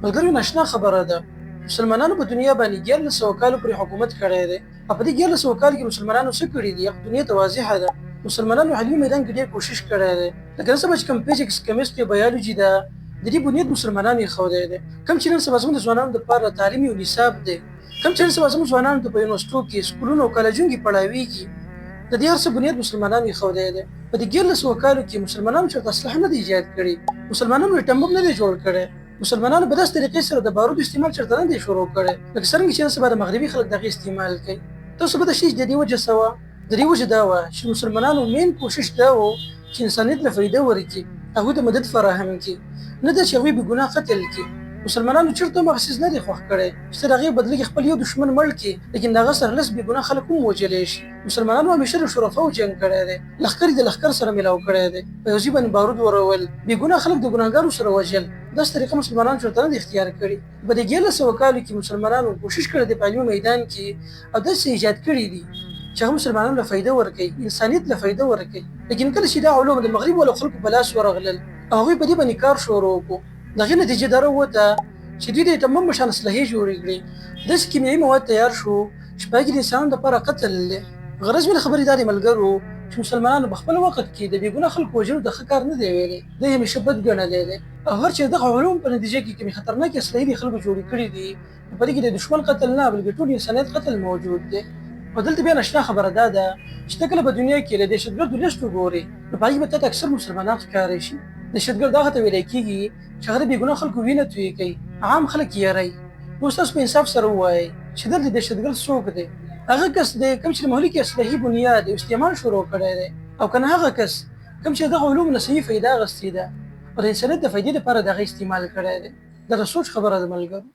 ملګرو ناشنا خبره ده، مسلمانانو په دنیا باندې 1100 کالو پورې حکومت کړی دی او په دې 1100 کال کې مسلمانانو څه کړي دي، هغه دنیا ته واضحه ده. مسلمانانو علمي میدان کې ډېر کوشش کړی دی، لکه نن سبا چې کوم فزکس، کیمستري، بیولوژي ده، د دې بنیاد مسلمانانو ایښودی دی. کوم چې نن سبا زموږ د ځوانانو دپاره تعلیم یو نصاب دی، کوم چې نن سبا زموږ ځوانانو ته په یونیورسټو کې، سکولونو او کالجونو کې پړاویږي، د دې هر څه بنیاد مسلمانانو ایښودی دی. په دې 1100 کالو کې مسلمانانو چېرته اسلحه نه ده ایجاد کړې، مسلمانانو اټم بم نه دی جوړ کړی، مسلمانانو په داسې طریقې سره د بارودو استعمال چېرته نه دی شروع کړی لکه څرنګه چې نن سبا د مغربي خلک د هغې استعمال کوي. تاسو به شئ چې د دې وجه څه وه؟ د دې وجه دا وه چې مسلمانانو مین کوشش دا و چې انسانیت له فایده ورکړي، هغوی ته مدد فراهم کړي، نه دا چې هغوی بې ګناه قتل کړي. مسلمانانو چېرته هم هغه څیز نه دی خوښ کړی چې ته د هغې بدله کې خپل یو دښمن مړ کړې، لیکن د هغه سره لس بې ګناه خلک هم وژلی شي. مسلمانانو همیشه د شرفاو جنګ کړی دی، لښکر یې د لښکر سره ملاو کړی دی، په یو ځای باندې بارود ورول، بې ګناه خلک د ګناهګارو سره وژل، داسې طریقه مسلمانانو چېرته نه ده اختیار کړې. په دې 1100 کالو کې مسلمانانو کوشش کړی دی په علمي میدان کې او داسې څه ایجاد کړي دي چې هغه مسلمانانو له فایده ورکوي، انسانیت له فایده ورکوي. لیکن کله چې دا علوم د مغرب والو خلکو په لاس ورغلل او هغوی په دې باندې کار شروع کړو، د هغې نتیجه دا راووته چې دوی د اټم بم په شان اسلحې جوړې کړې، داسې کیمیاوي مواد تیار شو چې په هغې کې د انسانانو دپاره قتل دی. غرض مې له خبرې دا دی ملګرو چې مسلمانانو په خپل وخت کې د بې ګناه خلکو وژلو ته ښه کار نه دی ویلی، دی همیشه بد ګڼلی دی. او هر چې دغه علوم په نتیجه کې کومې خطرناکې اسلحې دي خلکو جوړې کړې دي، نو په دې کې د دښمن قتل نه بلکې ټول انسانیت قتل موجود دی. او دلته بیا ناشنا خبره دا ده چې ته کله په دنیا کې له دهشتګردو لست وګورې، نو په هغې کې به تاته اکثر مسلمانان ښکاره شي. دهشتګرد هغه ته ویلی کېږي چې هغه د بې ګناه خلکو وینه تویې کوي، عام خلک یې یروي. اوس تاسو په انصاف سره ووایئ چې دلته دهشتګرد څوک دی؟ هغه کس دی کوم چې د مهلکې اسلحې بنیاد او استعمال شروع کړی دی، او که نه هغه کس کوم چې د دغه علومو نه صحیح فایده اخیستې ده او د انسانیت د فایدې لپاره د هغه استعمال کړی دی؟ دا د سوچ خبره ده ملګرو.